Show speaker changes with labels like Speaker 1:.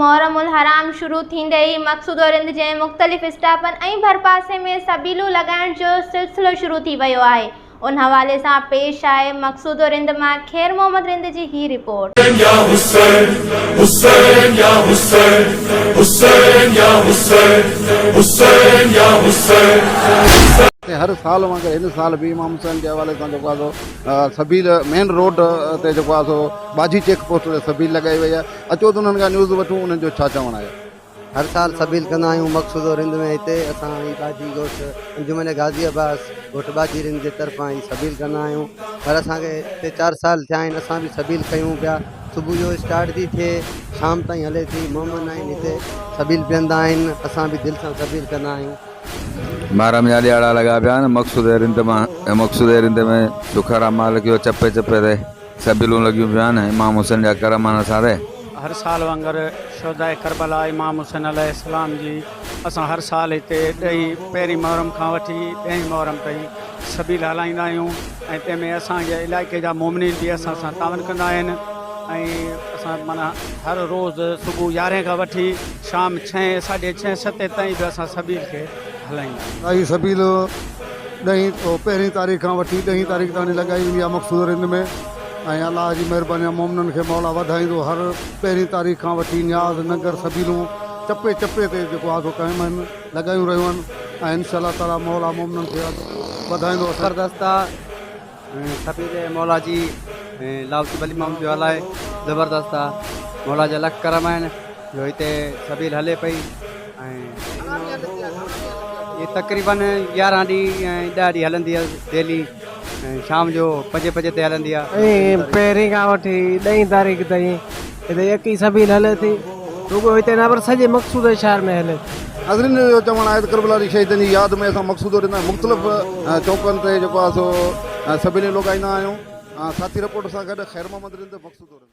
Speaker 1: محرم الحرام شروع ٿيندي ئي مقصودو رند جي مختلف اسٽاپن ۽ ڀرپاسي ۾ سبيلون لڳائڻ جو سلسلو شروع ٿي ويو آهي ان حوالي سان پيش آهي مقصودو رند مان خير محمد رند جي هي رپورٽ.
Speaker 2: يا حسين حسين يا حسين حسين يا حسين حسين يا حسين حسين.
Speaker 3: هر سال وانگر هن سال به امام حسين جي حوالي سان جيڪو آهي سو سبيل مين روڊ تي جيڪو آهي سو ٻاجهي چيڪ پوسٽ تي سبيل لڳائي وئي آهي اچو ته انهن کان نيوز وٺون انهن جو ڇا چوڻ آهي.
Speaker 4: هر سال سبيل ڪندا آهيون مقصودو رند ۾ هتي اسان هي ٻاجهي ڳوٺ انجمن غازي عباس ڳوٺ ٻاجهي رند جي طرفان هي سبيل ڪندا آهيون پر اسان کي ٽي چار سال ٿيا آهن اسان به سبيل ڪيون پيا صبح جو اسٽارٽ ٿي ٿئي شام تائين هلي ٿي مومن آهن هتي سبيل پيئندا آهن اسان به دل سان سبيل ڪندا آهيون.
Speaker 5: محرم جا ڏيهاڙا لڳا پيا آهن مقصود رند مان مقصود رند ۾ سکارا مالڪ جو چپي چپي تي سبيلون لڳيون پيون آهن امام حسين جا ڪرم آهن اسان تي.
Speaker 6: هر سال وانگر شهداء ڪربلا امام حسين عليه السلام جي اسان هر سال هتي ڏهين پهرين محرم کان وٺي ڏهين محرم تائين سبيل هلائيندا آهيون ۽ تنهن ۾ اسان جي علائقي جا مومنين به اسان سان تعاون ڪندا آهن ۽ اسان معنيٰ هر روز صبح يارهين کان وٺي شام ڇهين ساڍي ڇهين ستين تائين به اسان سبيل کي هلائيندا آهيون.
Speaker 7: هي سبيل ڏهين پهرين تاريخ کان وٺي ڏهين تاريخ تائين لڳائي ويندي آهي مقصود رند ۾ ۽ الله جي مهرباني سان مومنن کي مولا وڌائيندو هر پهرين تاريخ کان وٺي نياز ننگر سبيلون چپي چپي تي جيڪو آهي سو قائم آهن لڳايون رهيون آهن ۽ انشاء الله تعالي مولا مومنن کي وڌائيندو اسان
Speaker 4: زبردست آ سبيل مولا جي لاهوتي ولي محمد جو الائي زبردست آ مولا جا لک ڪرم آهن جو هتي سبيل هلي پئي ۽ هي تقريبن 11 ڏينهن ۽ 10 ڏينهن هلندي آ ڊيلي شام جو پنجين بجي تي هلندي آ.
Speaker 8: ۽ پهرين کان وٺي ڏهين تاريخ تائين هتي يڪي سبيل هلي ٿي رڳو هتي نه پر سڄي مقصود شهر ۾ هلي ٿي.
Speaker 3: ناظرين جو چوڻ آهي ته ڪربلا جي شهيدن جي ياد ۾ اسان مقصودو ڏيندا مختلف چونڪن تي جيڪو آهي سو سبيلون لڳائيندا آهيون ساٿي رپورٽر سان گڏ خير محمد رند مقصودو رند.